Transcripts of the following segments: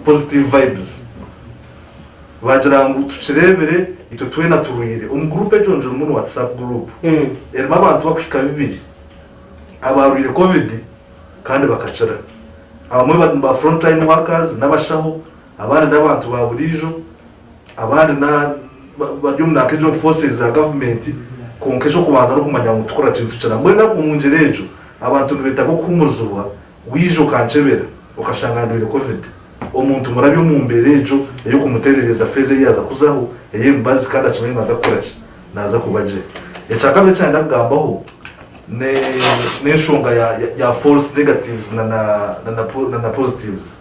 Positive vibes. Baagira ngu tukireebire itwe twena turwaire. Omu group egyo ngirimu ni WhatsApp group erimu abantu bakuhika bibiri abaarwaire covid kandi bakakira. Abamwe bari ba front line workers n'abashaho, abandi n'abantu ba buriijo, abandi bari omu nanka egyo forces za gavumenti kwonka eky'okubanza n'okumanya ngu tukora ki nitukira. Mbwenu omu ngyera egyo abantu nibeetaaga okuhuumurizibwa waija okankyebera okashanga ndwaire covid. Omuntu murabye omu mbeera egyo ey'okumuteerereza feeza ei yaaza kuzaho ey'emibazi kandi akimanye ngu naaza kukora ki? Naaza kuba gye. Ekyakabiri eki nayenda kugambaho n'enshonga ya false negatives na positives.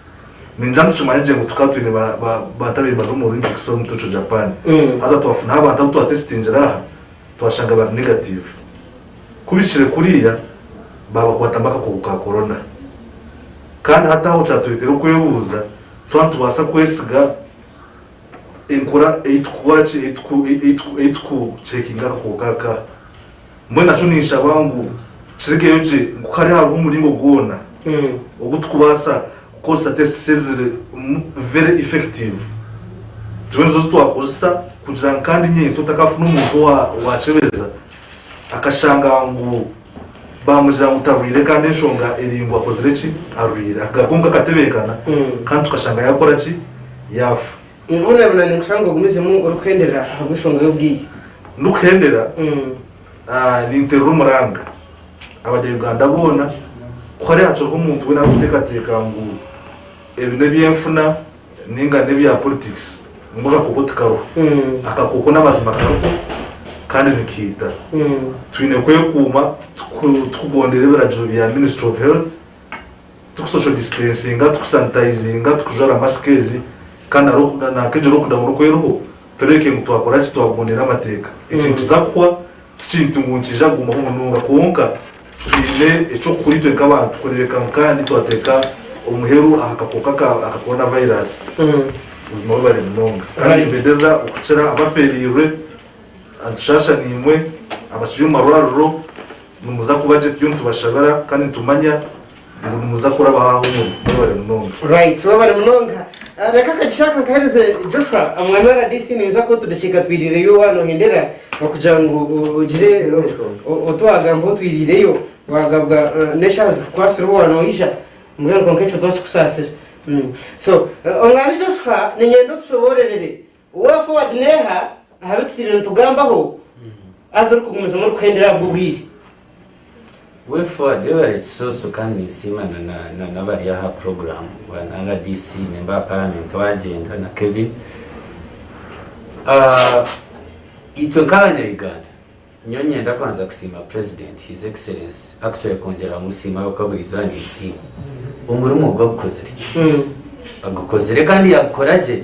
Ningira ngu tukimanye gye ngu tukaba twine bantu abaire nibaza omu Olympics omu Tokyo Japan. Haza twafunaho abantu abu twatesitingire aha twashanga bari negative. Ku bihikire kuriya baabakwatamu akakooko ka corona. Kandi hati aho kyatureetera okwebuuza twaba nitubaasa kwesiga enkora ei turikukora ki, ei turikucekinga akakooko aka. Mbwenu nakyo ninshaba ngu kirugeyo gye ngu ku hariho hariho omuringo gwona ogu turikubaasa kukozesa tests eziri very effective tube nizo ezi twakozesa kugira ngu kandi nyentsya otakafuna omuntu owakyebeza akashanga ngu Baamugira ngu tarwire kandi enshonga eri ngu akozire ki? Arwire. Akagaruka omuka akatebeekana kandi tukashanga yaakora ki? Yaafa. Honourable ninkushaba ngu ogumizemu orikuhendera ahabw'enshonga y'obwire. Ndikuhendera, ninterera omuranga Abanya-Uganda boona ku hariho hakiriho omuntu weena arikuteekateeka ngu ebi n'eby'enfuna ninga n'ebya politics ngu akakooko tikariho. Akakooko n'amazima kariho kandi nikaita. Twine kwekuuma tukugondera ebiragiro bya ministry of health, tuku social distancinga, tuku sanitizinga, tukujwara mask ezi kandi na nk'egyo lockdown oku eriho tureebeke ngu twakora ki twagondera amateeka. Eki nikiza kuhwa tikintu ngu nikiija kugumaho munonga kwonka Twine eky'okukora itwe nk'abantu kureebeka ngu kandi twateeka omuheru aha kakooko aka aka coronavirus. Buzima webare munonga. Kandi nimbendeza okukira abafeereirwe, nitushaasha naimwe abakiri omu marwariro, nimuza kuba gye turiyo nitubashabira kandi nitumanya ngu nimuza kurabaho ahu muri. Mwebare munonga. Right, webare munonga. Reka akagisha aka nkahereze Joshua omwami wa RDC ninza kuha otudakiika twiriireyo waaba nohendera okugira ngu ogire otu wagamba otwiriireyo wagabwa n'eshaaha zikukwasireho waaba noija mbwenu kwonka ekyo twakikusaasira. So omwami Joshua niinyenda otushoboororere way forward neeha aha bi tusiibire nitugambaho haza orikugumizamu orikuhendera ahabw'obwire. Way forward webare Kisooso kandi ninsiima na nabari aha program ba na RDC member wa parliament wagyenda na Kevin. Itwe nk'abanya Uganda nyowe niinyenda kubanza kusiima president his excellence actually kwongyera kumusiima ahabw'okuba buri izooba nimusiima omurimo ogu agukozire. Agukozire kandi yagukora gye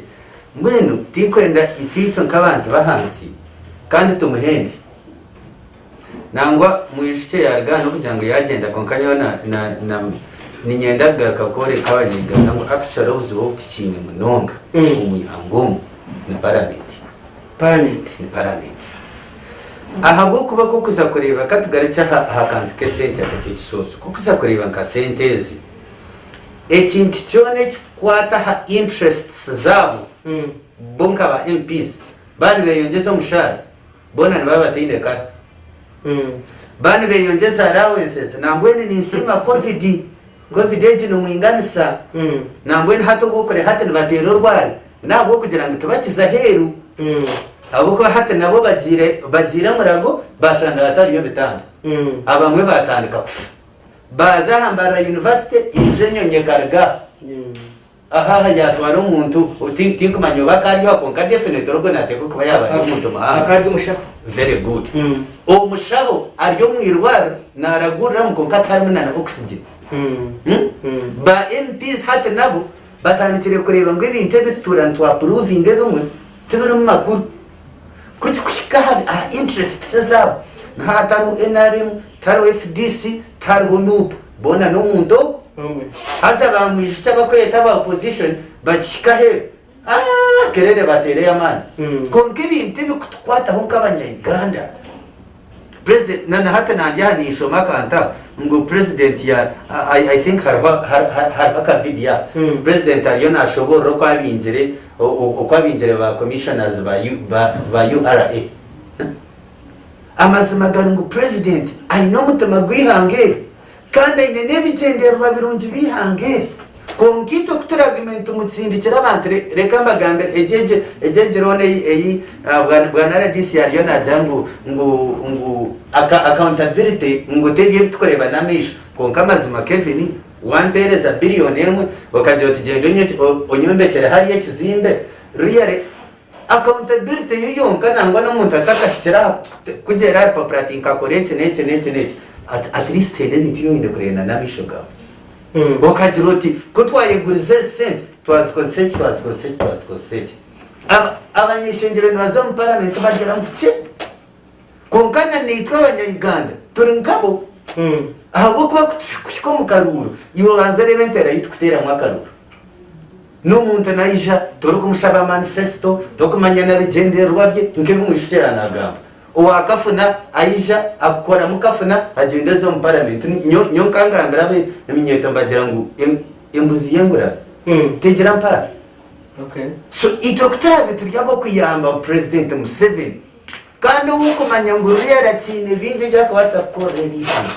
mbwenu tinkwenda itwe itwe nk'abantu b'ahansi kandi tumuhende. Nangwa mwijukye yaruga aha n'okugira ngu yagyenda kwonka nyowe na na na niinyenda kugaruka kworeka abanyayuganda ngu actually obuzibu obu tukiine munonga omu ihanga omu ni paramenti. Paramenti. Ni paramenti. Ahabw'okuba ku okuza kureeba ka tugarukye aha aha kantu k'esente akakye ekisooso, ku okuza kureeba nka sente ezi, ekintu kyona ekikukwata aha interests zaabo bo nka ba MPs, baaba nibeyongyeza omushaara, Boona nibaba bataine kara. Baba nibeyongyeza allowances. Nambwenu ninsiima covid. Covid egi nimwinganisa. Nambwenu hati obu okure hati nibateera orwari nahabwokugira ngu tibakiza aheeru. Ahabwokuba hati nabo bagiire bagiire murago bashanga hatariyo bitanda. Abamwe batandika kufa. Baaza aha Mbarara University ija enyonyi ekaruga aha. Aha yaatwara omuntu, tinkumanya oba akaba ari oha kwonka definitely ogwo naateekwa kuba yaaba ari omuntu muhango. Akaba ari omushaho. Very good. Omushaho ari omu irwariro naaraguriramu kwonka tiharimu na na oxygen. Ba MPs hati nabo batandikire kureeba ngu ebintu ebi tutuura nitwapuruvinga ebimwe tibirimu makuru. Ku kikuhika aha interests ezaabo, niho hatariho nrm, tihariho FDC, tihariho nup, boona n'omuntu omwe. Haza bamwijukya abakweyeta aba opposition bakihika aheeru, aah kerere bateereyo amaani. Kwonka ebintu ebikutukwataho nk'abanya Uganda, President na na hati nandi aha ninshoma akantu aha ngu president ya I, I think hariho hariho aka video aha president ariyo nashoboorora oku abingire oku abingire ba commissioners ba, ba, ba URA. Amazima gari ngu president aine omutima gw'eihanga eri Kandi aine n'ebigyendererwa birungi by'eihanga eri. Kwonka itwe ku turagume nitumutsindikira abantu, reka mbagambire, egi egi egi egi loan ei ei bwana rdc ariyo naagira ngu ngu ngu accountability ngu t'ebyo ebi turikureeba n'amaisho. Kwonka amazima Kevin, wampeereza billion emwe okagira oti gyenda onyombekyere hariya ekizimbe, really Accountability yo yonka nangwa n'omuntu atakahikire aha kugyera aha rupapura ati nkakora eki n'eki n'eki n'eki at, at least haine ebintu ebi oine kureeba n'amaisho gaawe. Okagira oti ku twayegurize ezi sente twazikozesa eki twazikozesa eki twazikozesa eki. Aba, abany'ishengyero nibaza omu paramenti bagira ngu ki? Kwonka na naitwe abanya-Uganda turi nkabo. Ahabw'okuba ku tuhika omu karuuru, iwe banza oreebe enteera ei turikuteeramu akaruuru. N'omuntu naija, torikumushaba manifesito, torikumanya na bigyendererwa bye, nk'ebi omwishiki yaanagamba. Owa kafuna aija, akukoramu kafuna, agyenda aza omu paramenti. Nyowe nkangambira ab'eminyeeto mbagira ngu embuzi y'engurano tegira mpaara. So itwe ku turaabe turi ab'okuyamba Purezidenti Museveni, Kandi ow'okumanya ngu ruriya arakiine bingi ebi arikubaasa kukorera eri ihanga,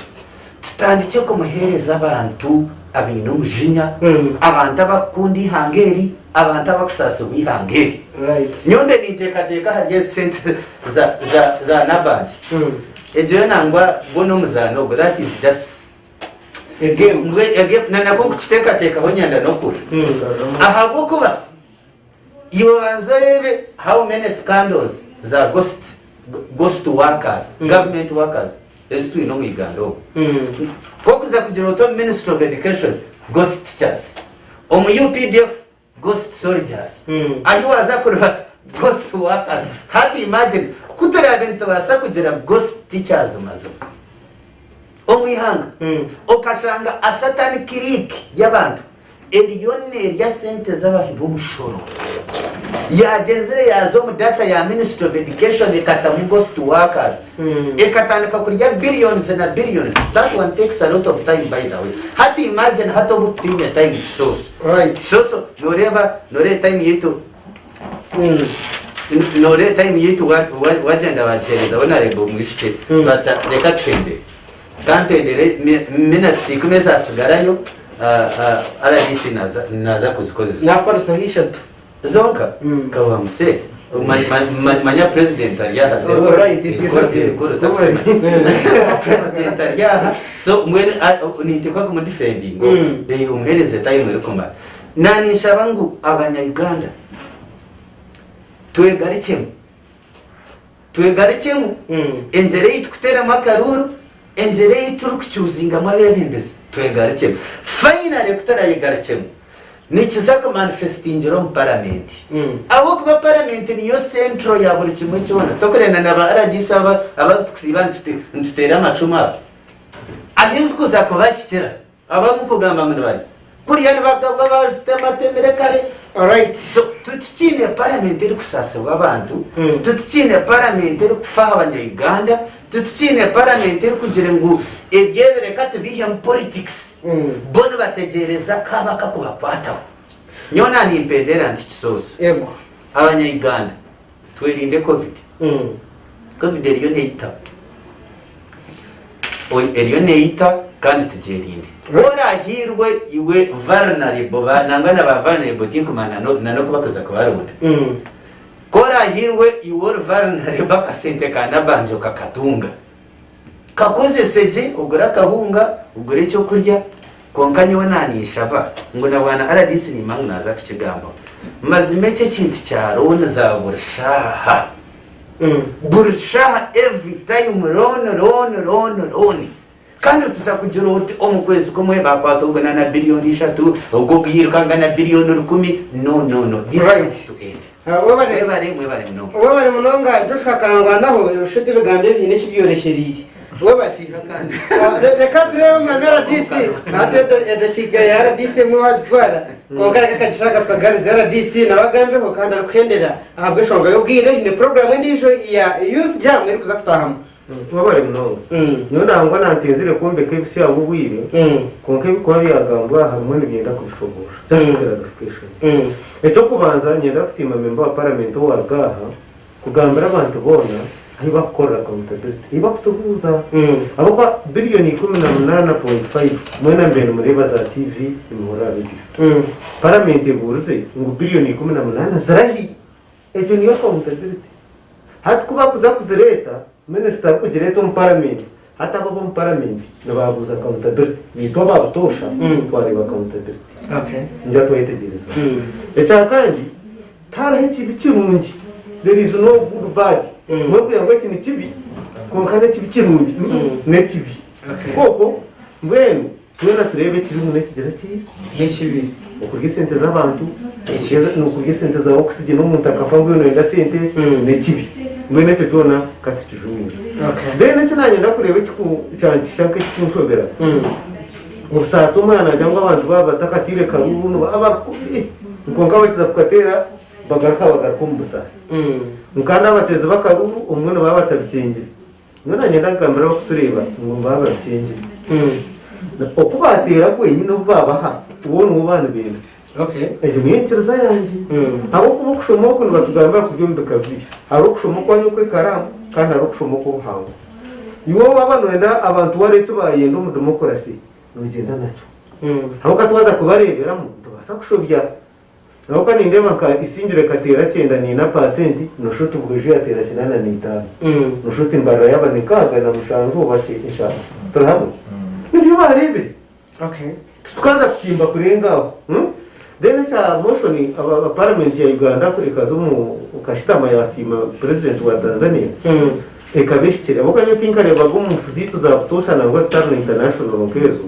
tutandikye kumuheereza abantu abaine omujinya, abantu abakukunda eihanga eri, abantu abakusaasibwa eihanga eri. Nyowe mbe ninteekateeka ahari ezi sente za, za, za Nabanja. Egyo yo nangwa gwo n'omuzaano ogwo, that is just A game. Mbwe, a game, na nakwo nkukiteekateekaho nyenda n'okurira. Ahabw'okuba Iwe banza oreebe how many scandals za ghost, ghost workers, government workers ezi twine omu Uganda omu. Kokuza kugira oti omu Ministry of Education, ghost teachers. Omu UPDF, ghost soldiers. Ahi waza kureeba ghost workers. Hati imagine, ku turaabe nitubaasa kugira ghost teachers mazima omu ihanga, okashanga a certain clique y'abantu Eriyo nerya sente z'abahi b'omushoro. Yagyenzire yaaza omu data ya Ministry of Education ekatamu ghost workers. Ekatandika kurya billions na billions. That one takes a lot of time by the way. Hati imagine hati obu tutaine time kisoso. Right. Kisoso noreeba noreeba time yaitu noreeba time yaitu wagyenda wagiheereza honorable omwishiki but reka tuhendere. Kampendere minutes ikumi ezatsigarayo RDC naza kuzikozesa. Nakukoresaho ishatu. Zonka? Kawa muse. Manya president ari aha sebo. Alright, it is okay. President ari aha. So mbwenu nintekwa kumudefendinga. Omuhereze time erikumara. Naninshaba ngu abanya Uganda twegarukyemu. Twegarukyemu, engyera ei tukuteeramu akaruuru, engyera ei turikucuuzingamu abeebembezi, twegarukyemu. Finally ku turayegarukyemu, nikiza kumanifestingira omu paramenti. Ahabw'okuba paramenti niyo central ya buri kimwe kyona. Tokurenda na ba RDC aba abu tukusiiba nituteera amacumu aba, ahu zikuza kubahikira. Abamu kugamba ngu nibarya kuriya nibagabwa bazitematemire kare. Alright. So titukiine parliament erikusaasibwa abantu, titukiine parliament erikufa aha banya-Uganda, titukiine parliament erikugira ngu ebi ebi reka tubiihemu politics. Bo nibategyereza akabi akakubakwataho. Nyowe naanimpendera nti Kisooso, Yego. abanya-Uganda Twerinde covid. Covid eriyo neita. Eriyo neita kandi tugyerinde. Ku orahiirwe iwe vulnerable ba nangwa na ba vulnerable tinkumanya na n'oku bakuza kubaronda. Ku orahiirwe iwe ori vulnerable akasente ka Nabanja okakatunga, kakozese gye ogure akahunga, ogure ekyokurya Kwonka nyowe naninshaba ngu na bwana rdc nimba ngu naza kukigambaho. Mazima eki ekintu kya loan za buri shaaha buri shaaha every time loan loan loan loan kandi otuza kugira oti omu kwezi kumwe bakwata ogu na na billion ishatu ogu ogu yirukanga na billion rukumi no no no this Right. has to end. Ah, webale Mwebare mwebare munonga. webale munonga Joshua Kangwanaho oshusha oti ebigambo ebi haine eki byorekyereire. Webale. Ah, Reka tureebe omwami RDC hati edakiika ya RDC emwe wagitwara kwonka reka akagisha aka tukagariza RDC nawe agambeho kandi arikuhendera ahabw'enshonga y'obwire haine puroguraamu endiijo ya Youth Jam erikuza kutahamu. Mwebare munonga. Nyowe nangwa nantenzire kwombeka ebisya ahabw'obwire, kwonka ebirikuba byagambwa aha bimwe nibyenda kubishoboorora. Just clarification. Eky'okubanza niinyenda kusiima memba wa paramenti owaruga aha kugambira abantu boona ahu bakukorera accountability, ei bakutubuuza. Ahabw'okuba biriyoni 18.5 mwena mubaire nimureeba za TV nimuhurira aha radio. Paramenti ebuurize ngu biriyoni 18 zirahi? Egyo niyo accountability. Hati ku bakuza kuzireeta, minisita arikugireeta omu paramenti, hati abo ab'omu paramenti nibabuuza accountability. Naitwe aba butoosha twareeba accountability. Ningira twayetegyereza. Ekya kandi, tihariho ekibi kirungi. There is no good bad. Mbwenu kugira ngu eki ni kibi, kwonka n'ekibi kirungi, n'ekibi. Kwokwo mbwenu Twena tureebe ekibi ngu nekigira ki? Nekibi. Okurya esente z'abantu, okurya esente za oxygen omuntu akafa mbwenu noyenda sente, nekibi. Mbwenu ekyo kyona katukijumirire. Then eki nanyenda kureeba kyankisha nk'ekikunshobera, obusaasi omwana nagira ngu abantu baaba batakatiire karuru nibaba bari kubi, kwonka bakiza kukateera bagaruka bagaruka omu busaasi. Kandi abateezi b'akaruru obumwe nibaba batabikyengire. Nyowe nanyenda kugambira abakutureeba ngu nibaba babikyengire. Oku baateera kwenyine obu baabaha, bo niwo baaba nibenda. Egyo niyo enyikiriza yangye. Ahabw'okuba okushoma oku nibatugambira kuri omu bika bibiri. Hariho okushoma okwanyu okw'ekaraamu kandi hariho okushoma okw'obuhangwa. Iwe waaba nooyenda abantu wareeba eki baayenda omu demokurasi, noogyenda nakyo. Ahabw'okuba twaza kubareeberamu, nitubaasa kushobya. Ahabw'okuba nindeeba nka Isingiro ekateera 94 paasenti, noshusha oti Buhweju yaateera 85. Noshusha oti Mbarara yaaba ni 67 oba nshanju. Turi hamwe? Nibyo baareebire. Titukaza kutimba kurenga aho. Then ekya motion, paramenti ya Uganda ekaza omu kashitama yaasiima purezidenti wa Tanzania, ekaba ehikire. Ahabw'okuba nyowe tinkareebaga omu nfu zaitu za butoosha nangwa zitari na international nk'ezo,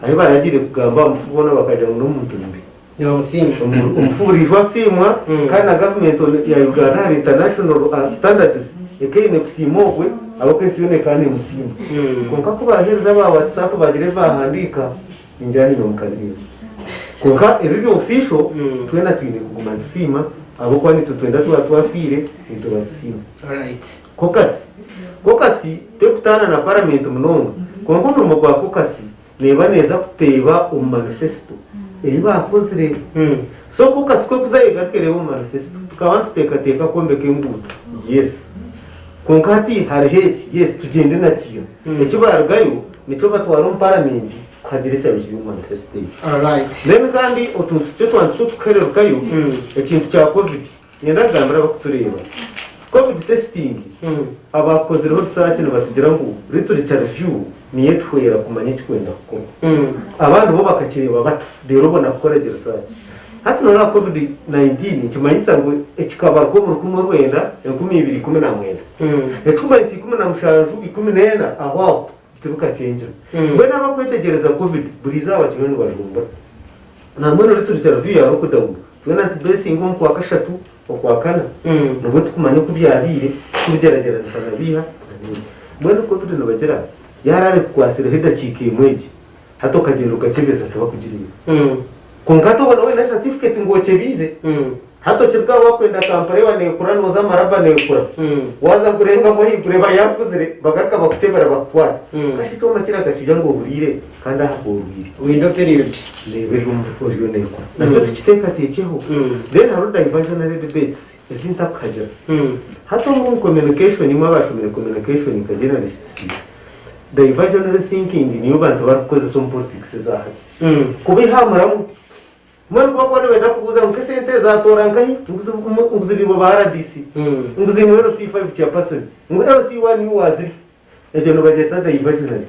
ahu baragiire kugamba aha mufu boona bakagira ngu n'omuntu mubi. Nibamusiima. Omufu buriijo asiimwa kandi na gavumenti ya Uganda ahari international standards ekaba eine kusiima ogwe ahabw'okuba ensi yoona ekaba nemusiima. Kwonka ku baaheereza aba WhatsApp baagira ebi baahandiika ningira naimwe mukabireeba. Kwonka ebi biri official twena twine kuguma nitusiima ahabw'okuba naitwe nitwenda twaba twafiire naitwe batusiime. Kokasi, Kokasi tekutaana na paramenti munonga kwonka omurimo gwa kokasi Neeba neeza kuteeba omu manifesito ei baakozire. So kwonka sikwo ekuza egaruka ereebe omu manifesito. Tukaba nituteekateeka kwombeka enguuto, yes. Kwonka hati hariho eki, yes, tugyende na kiyo. Eki baarugayo nikyo batwara omu paramenti kuhagira ekyaba kiri omu manifesito egyo. Then kandi otuntu tukye twandisa otukuhererukayo, ekintu kya covid. Niinyenda kugambira abarikutureeba, Covid testing abaakozireho research nibatugira ngu literature review niyo etuhwera kumanya ekikwenda kukorwa. Abandi bo bakakireeba bata reero obona kukora gye research. Hati nooreeba Covid 19 nikimanyisa ngu ekikabaruka omuri kumwe rwenda 2019. Ekikumanyisa 17, 14 aho aho tibikakyengire. Mbwenu abakwetegyereza Covid buri izooba bakiriyo nibajumbura. Nambwenu literature review ya lockdown Twena nitubeesinga omu Kwakashatu, Okwakana, nibwo tukumanya oku byabaire, tukubigyeragyeranisa na biiha na n'enki. Mbwenu Covid nibagira yaaraara ekukwatsireho edakiika emwe egi, hati okagyenda okakyebeza tibakugireeba. Kwonka hati obona waine certificate ngu okyebiize, hati okiruga aha wakwenda Kampala eba neekura nooza Maraba neekura, waaza kurengamu ahaiguru eba yaakuzire, bagaruka bakukyebera bakukwata. Kashi ekyoma kiriya kakija ngu ohuriire kandi aha orwaire. Window period. Neeba eri omu oriyo neekura. Nakyo tukiteekateekyeho. Then hariho diversionary debates ezi ntakuhagira. Hati omu communication imwe abaashomire communication nka journalists, diversionary thinking niyo bantu barikukozesa omu politics eza hati. Kubihamuramu. Mbwenu ku bakuba nibenda kubuuza ngu nk'esente zaatoora nkahi, ngu zibiibwe ba rdc, ngu ziinwe LC5 chairperson, ngu LC1 iwe waazirya. Egyo nibagyeta diversionary.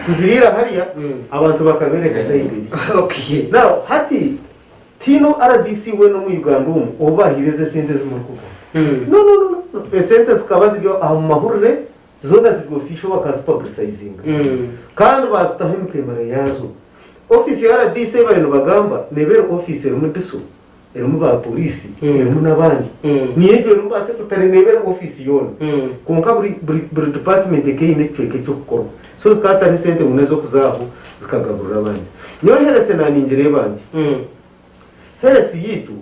Kuziriira hariya abantu bakabereka side eri. Okay. Now hati tihaine RDC weena omu Uganda omu ou bahaire ezi esente ezi murikugamba. No no no no. Esente zikaba ziri aha mu mahurire zoona ziri official bakazipublicizinga. Kandi bazitaho emitemere yaazo. Office ya RDC ei bariyo nibagamba neeba eri office erimu DISO. erimu ba poriisi erimu n'abandi niyo egyo erimu ba secretary neeba eri ofiisi yoona kwonka buri buri buri department ekaba eine ekicweka eky'okukorwa so zikaba zitari esente ngu n'ez'okuza aho zikagaburira abandi. Nyowe heresi naningireeba nti heresi yaitu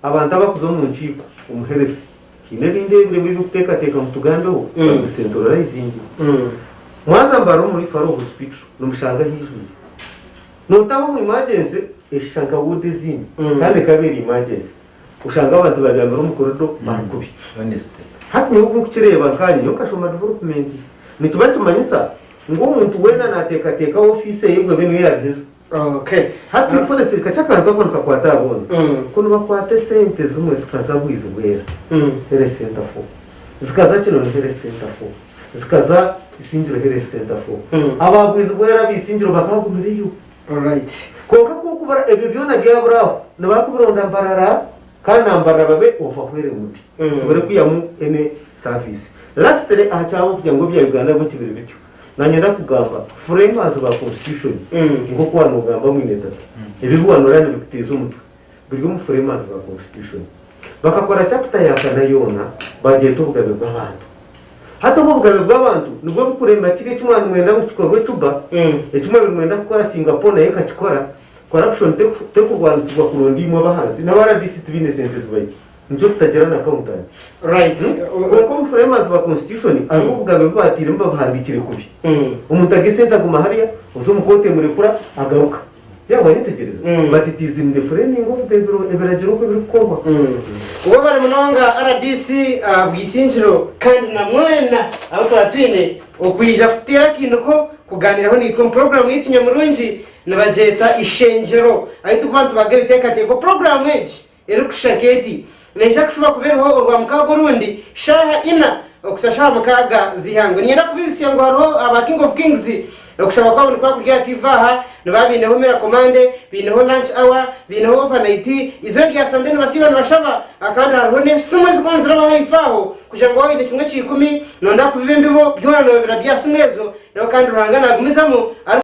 abantu abakuza omu nkiiko omu heresi. Haine ebindi ebiremu ebirikuteekateeka ngu tugambeho babidecentralizinge. Mwaza Mbarara omu Referral Hospital nimushanga haijwire. Nootaaha omu emergency eshusha nka ward ezindi kandi ekaba eri emergency. Oshanga abantu babyamire omu corridor bari kubi. Hati nyowe oku ndikukireeba nkanye nyowe nkashoma development nikiba nikimanyisa ngu omuntu weena naateekateeka ofiisi eye ngu ebe niyo yaabiheza. Okay. Hati honestly kakye akantu ako nikakwata aha boona. Ku nibakwata esente zimwe zikaza Bwizi Bwera, Health Centre for, zikaza Kinoni Health Centre for, zikaza Isingiro Health Centre for. Aba Bwizi Bwera aba Isingiro bakaagumireyo. Alright. Kwonka ku okubura ebyo byona byabura aho, nibakubironda Mbarara kandi na Mbarara babe overwhelmed. Tibarikwihamu any service. Lastly aha kyabo kugira ngu ebya Uganda byo kibiri bityo. Nanye ndakugamba framers ba constitution nkoku wanogamba mwine tata ebi ebiwanora nibikuteeza omutwe biri omu framers ba constitution bakakora chapter yakana yoona bagyeta obugabe bwabantu hati obu obugabe bwabantu nibwo bukurema kiri eki mwanimwenda ngu kikorwe Cuba eki mwabire nimwenda kukora Singapore nayo ekakikora corruption tekurwanisibwa kuronda imwe abahansi naba rdc tibaine sente zibaine. Nikyo tutagira na accountant. Right. Kwonka omu framers ba constitution hariho obugabe obu baatairemu babuhandiikire kubi. Omuntu arya esente aguma hariya, oza omu kooti emurekura agaruka. Yaaba wayetegyereza? But it is in the framing of the ebiragiro oku ebirikukorwa. Webare munonga rdc Bwisingiro kandi na mwena abu twaba twine okwija kuteera akainiko kugaaniiraho naitwe omu puroguraamu yaitu nyamurungi nibagyeta Ishengyero ahu turikuba nitubaga ebiteekateeko. Puroguraamu egi Erikushusha nk'eti, Neija kushuba kuba eriho Orwamukaaga orundi shaaha ina okuhitsya shaaha mukaaga z'eihangwe. Niinyenda kubijutsya ngu hariho aba King of Kings, okushaba kwabo nikuba kuri aha TV aha, nibaba baineho Miracle Monday, baineho Lunch Hour, baineho Overnight, eizooba rya Sunday nibasiiba nibashaba kandi hariho n'esimu ezikuba niziraba haifo aho kugira ngu waaba oine kimwe kya ikumi, nooyenda kubiba embibo, byona noobibira aha simu ezo, reero kandi Ruhanga naagumizamu ari.